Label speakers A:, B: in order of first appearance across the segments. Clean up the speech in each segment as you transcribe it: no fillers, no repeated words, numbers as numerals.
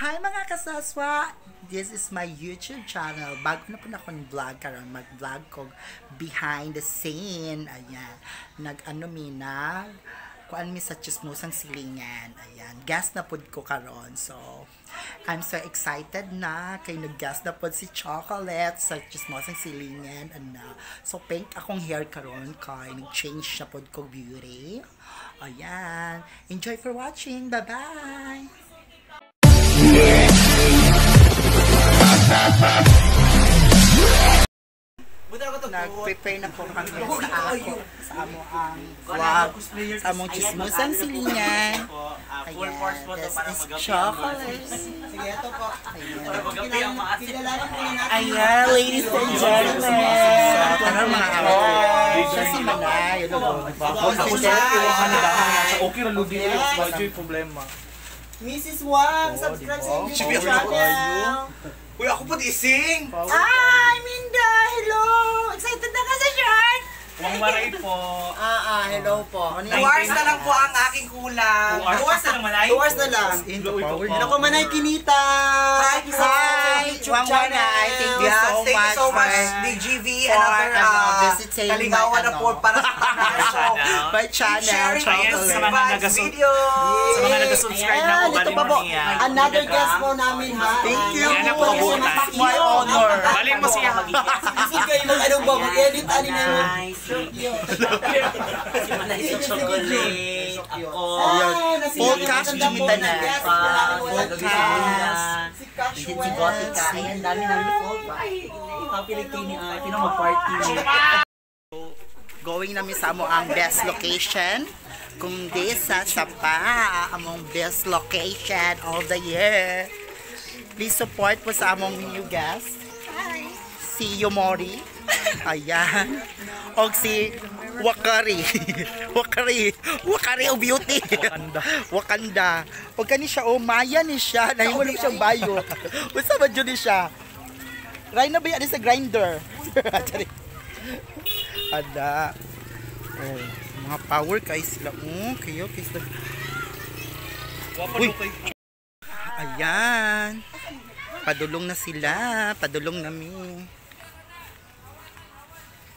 A: Hi, mga kasaswa! This is my YouTube channel. Bago na po na akong vlog karon, mag-vlog ko behind the scene. Ayan. Nag-ano mi na kuan mi sa Chismosang Silingan. Ayan. Guest na pud ko karon. So, I'm so excited na kay nag-guest na pud si Chocolate sa Chismosang Silingan. Ano. So, pink akong hair karon kay nag-change na pud ko beauty. Ayan. Enjoy for watching. Bye-bye! Nag-prepare na po kami sa ako, sa amo ang vlog, sa among Chismosang Silingan.
B: Full force po to
A: Ayan,
B: para
A: this is
B: magapi ang
A: chocolate.
C: Sige, ito po.
B: Para magapi ang maasim.
C: Kilalanin muna natin.
A: Ayan, ladies and gentlemen. Tara, mga outfit. Siya si Manay.
D: Ako sa okay ra ludi, wala joy problema.
C: Mrs. Wang, subscribe sa YouTube channel.
D: Uy, ako po ising.
A: Hi, Minda! Hello! Excited na ka sa shirt?
B: Wang Maray po.
C: Hello po.
D: 2 hours na lang po ang aking kulang.
B: 2 hours na lang, Manay.
C: 2 hours na lang. Naku, Manay Kinita.
D: Hi,
A: Hi,
C: YouTube
A: Wang
C: channel.
A: Manay. Thank you
D: Yes,
A: so
D: thank you
A: much
D: so much,
A: for
D: DGV.
A: for,
D: Another
A: ano, visiting my,
D: kalingawan na
A: ano,
D: po para sa tanan. So,
A: my channel,
D: sharing
B: Ayan,
D: those
B: sa mga
D: vibes videos.
B: Sa mga nag-subscribe na po,
C: Ayan, ito
B: balin
C: pa
B: mo
C: po.
B: niya.
C: Another guest po namin, ha.
A: Thank you.
B: Yan ang pabutan.
A: My honor.
B: Balin mo siya.
C: Isip kayo mag ano ba, mag-edit ani na yun.
E: Si Manay sa chocolate. Ako.
A: Ayan.
C: Ah,
A: Full cash
C: gimita
A: na. Full cash.
C: Si Cash
E: Si Gotica. Ayan, dami namin full. Ay, mga Pilipini. Ay, pino mag-party.
A: Going namin sa amo ang best location. Kung di sa Sapa, among best location of the year. Please support po sa among new guest. Si Yomori. Ayan. Og si Wakari. Wakari. Wakari o beauty. Wakanda. Wakanda. Og kani siya, oh, Maya ni siya. Nahimo lang siyang bayo. Unsa ba jud ni siya? Ray na ba yan sa grinder? Charing. Ada. Oh, mga power kay sila. Oh, kayo kay sila. Uy. Ayan. Padulong na sila. Padulong nami.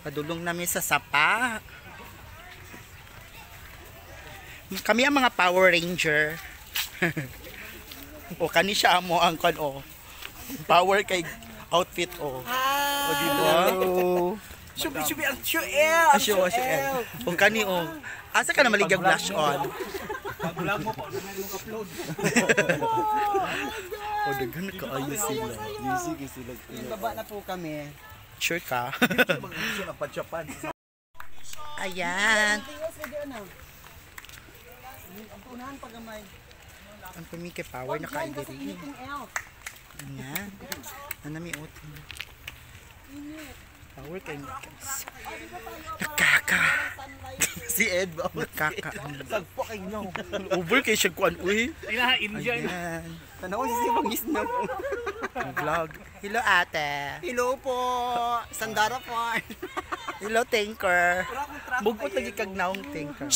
A: Padulong nami sa sapa. Kami ang mga Power Ranger. O kani siya mo ang kon oh. Power kay outfit oh. O di ba?
D: Shubi, shubi, ang shuel!
A: Asyo, asyo, eh. Kung kani, oh. Asa ka na maligyag blush on?
B: Pag-vlog mo po, ano mo upload.
A: O, daghan kaayo sila.
C: Baba na po kami.
A: Sure ka? Ayan.
C: Ang unahan pa gamay.
A: Ang pumike power na
C: Diyan kasi
A: kaidiri.
C: anything else.
A: Ayan. Nanami ut. Power kay Nakaka.
D: Si Ed ba?
A: Nakaka.
D: Sagpo kay no.
A: Over kay siya kuan uy.
B: Ina, Indian.
A: Ayan.
C: Tanaw si Bangis na po.
A: Vlog. Hello, ate.
C: Hello po. Sandara Farm.
A: Hello, Tinker. Bugpot lagi kag naong, Tinker.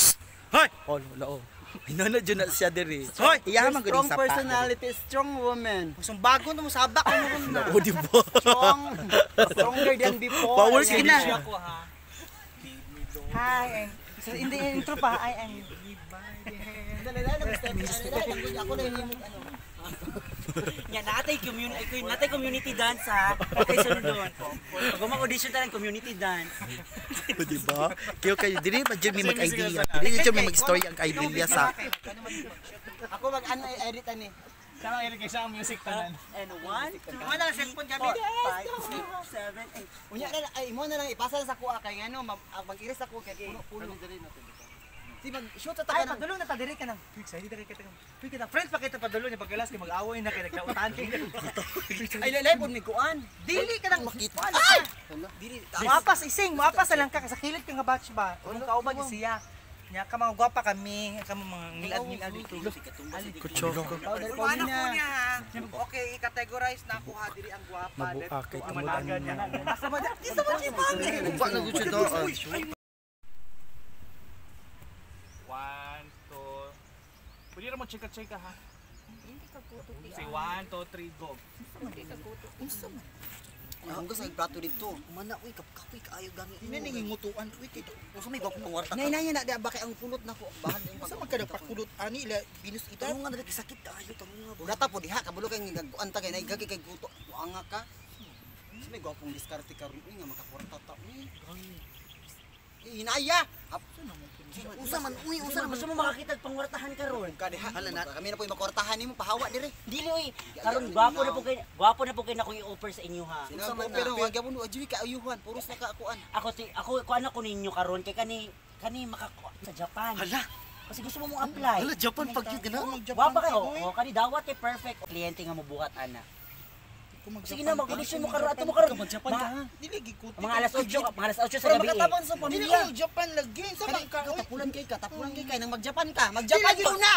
A: Hoy! Oh, wala oh. Inana dyan na siya diri. Hoy! Iya man gud
C: Strong
A: sa pa.
C: personality, strong woman.
E: Kung bago na mo sabak mo na.
A: Oh, di ba?
C: Strong. Stronger than before.
A: Power sige na.
E: Hi. So, in the intro pa, I am.
C: Ako na yung ano.
E: Nya natay community, natay community dance ha. Kay sunod. Pag mag-audition ta ng community dance.
A: Oh, di ba? Kayo kayo diri pa jud mi mag-idea. Diri jud mi mag-story ang idea sa
C: Ako mag ano edit ani.
B: Sama Eric kay ang music tanan.
E: And 1, 2, 4, 5, 6, 7, 8.
C: Unya na ay mo na lang ipasa sa kuha kay ngano mag-iris ako kay puno-puno. Si mag shoot sa
E: Ay,
C: taga.
E: padulong na ta diri ka nang.
B: Excited ka kita. Uy, kita friends pa kita padulong niya pagkalas kay mag-away na kay nagkautan kay.
C: Ay laylay pod mi kuan.
E: Dili ka nang
C: Makita. Ay! Dili.
E: Muapas ising, muapas na lang ka sa kilid ka nga batch ba. Kung kauban ni siya. Nya ka mga gwapa kami, ka mga ngilad-ngilad dito.
A: Kuchoko.
C: Powder
D: Ano
C: na.
D: ko niya ha? Okay, i-categorize na ako ha. Diri ang gwapa.
A: Mabuka kay tungod ang
E: Asa ba? Di sa mga pangit.
A: Upa na gud siya doon.
B: 1, 2. Pwede ra mo chika-chika ha.
D: Say 1, 2, 3, go.
A: Unsa man?
C: Ang gusto sa plato dito. Mana uy kapoy kaayo gani.
A: Hindi ningingutuan uy kay
C: Unsa may gwapong pangwarta ka? Nay nay na di ba kay ang pulot nako. Bahal yung
A: Unsa man kada pakulot ani ila Venus ita.
C: Tanong nga dali sakit kaayo tanong nga. Wala ta po diha kabalo kay ngagaguan ta kay nay gagi kay guto. Anga ka. Unsa may gwapong diskarte karon uy nga makakwarta ta uy. Hinaya. Usa man uy, usa man.
F: Gusto mo makakita og pangwartahan karon.
C: Ka diha. Kami na po yung makwartahan nimo pahawa dire.
F: Dili oy, karon gwapo na po kay gwapo na po kay nako i-offer sa inyo ha.
C: Usa man pero wag gyapon adyoy kaayuhan, puros na kaakuan.
F: Ako ti ako kuan ako ninyo karon kay kani kani maka sa Japan.
C: Hala.
F: Kasi gusto mo mong apply.
C: Hala Japan pag yun gana.
F: Gwapa kayo. Oh, kani dawat kay perfect kliyente nga mobuhat ana. Sige na mag-audition mo karon ato mo karon.
C: Mag-Japan ka ha.
A: Dili gikuti.
F: Mga alas 8, mga alas 8 sa
C: Pero
F: gabi. Eh.
C: makatabang sa
A: Dili
C: pamilya.
A: ko Japan lagi. Sa man ka uy.
C: Tapulan kay ka, tapulan kay kay nang mag-Japan ka. Mag-Japan ko na.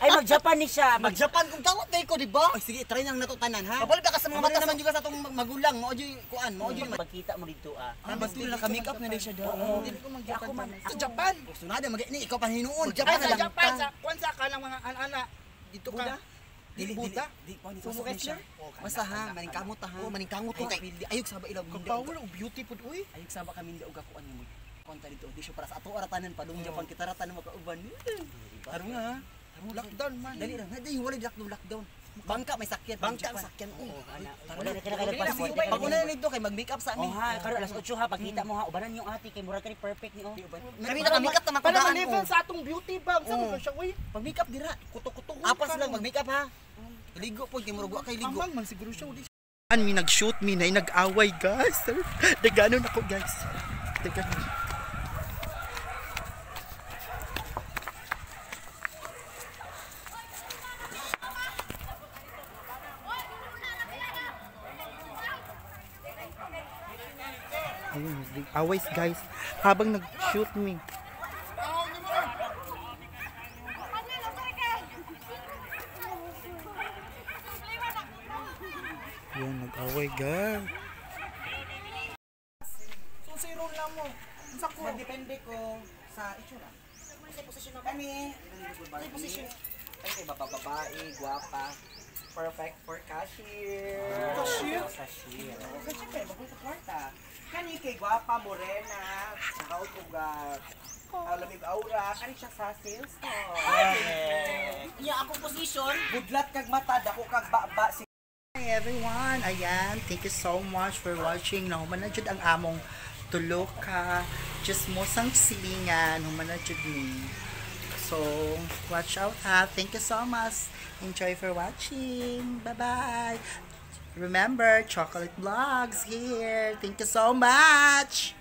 F: Ay mag-Japan ni siya. Mag
C: Mag-Japan kung tawad day ko, di ba? Ay sige, try nang nato tanan ha.
A: Kabalo ka sa mga
C: mata
A: mata
C: naman juga sa atong magulang, mao jud kuan, mao jud.
F: Pagkita mo dito ah.
C: Ah, basta na ka make up na din siya daw.
A: Dili ko mag-Japan. Sa Japan.
C: Sunada mag ni ikaw pahinuon.
A: Ay,
C: Japan
A: sa
C: na lang.
A: Japan sa kuan sa ka lang mga ana dito ka.
C: Dili
A: Buddha?
C: Di kuan dito siya. Basta ha, maningkamot ta ha.
A: Oh, maningkamot to kay
C: Ayog saba ilaw minda.
A: Power of beauty pud uy.
C: Ayog saba kami minda og akuan nimo. Konta dito audition para sa ato aratanan padung Japan kita ratanan makauban. Tarong ha.
A: Lockdown man.
C: Dali lang, dali wala lockdown lockdown. Bangka may sakyan.
A: Bangka ang sakyan uy.
F: Wala na kailangan passport.
C: Pag una na dito kay mag-make up sa
F: Oh
C: amin.
F: ha, karon alas 8 ha, pagkita mo ha, ubanan yung ate kay murag kani perfect ni oh.
C: Kami na make up ta
A: Para
C: makudaan.
A: ma-level sa atong beauty ba? Sa man siya uy.
C: Pag make up dira.
A: Kuto-kuto.
C: Apas lang mag make up ha. Ligo po kay murag wa kay ligo.
A: Amang man siguro siya uli. An mi nag-shoot mi na nag-away guys. Daganon ako guys. Daganon. Ayun, nag-away guys habang nag-shoot me. Ayan, nag-away guys.
E: So zero lang mo. Unsa ko? Depende ko sa itsura. Sa posisyon kami. Sa posisyon. Ay kay babae, gwapa. Perfect for cashier.
A: Cashier?
E: Cashier. Kasi syempre, bago sa kwarta. Kani kay gwapa, morena, saka utuga. Lamig aura, kani siya sa sales ko.
F: Iya akong position.
E: Budlat kag mata, dako kag baba si
A: Hi everyone! Ayan, thank you so much for watching. Nahuman na jud ang among tulo ka chismosang silingan. Human na jud ni. So, watch out ha. Thank you so much. Enjoy for watching. Bye-bye. Remember, Chocolate Vlogs here. Thank you so much.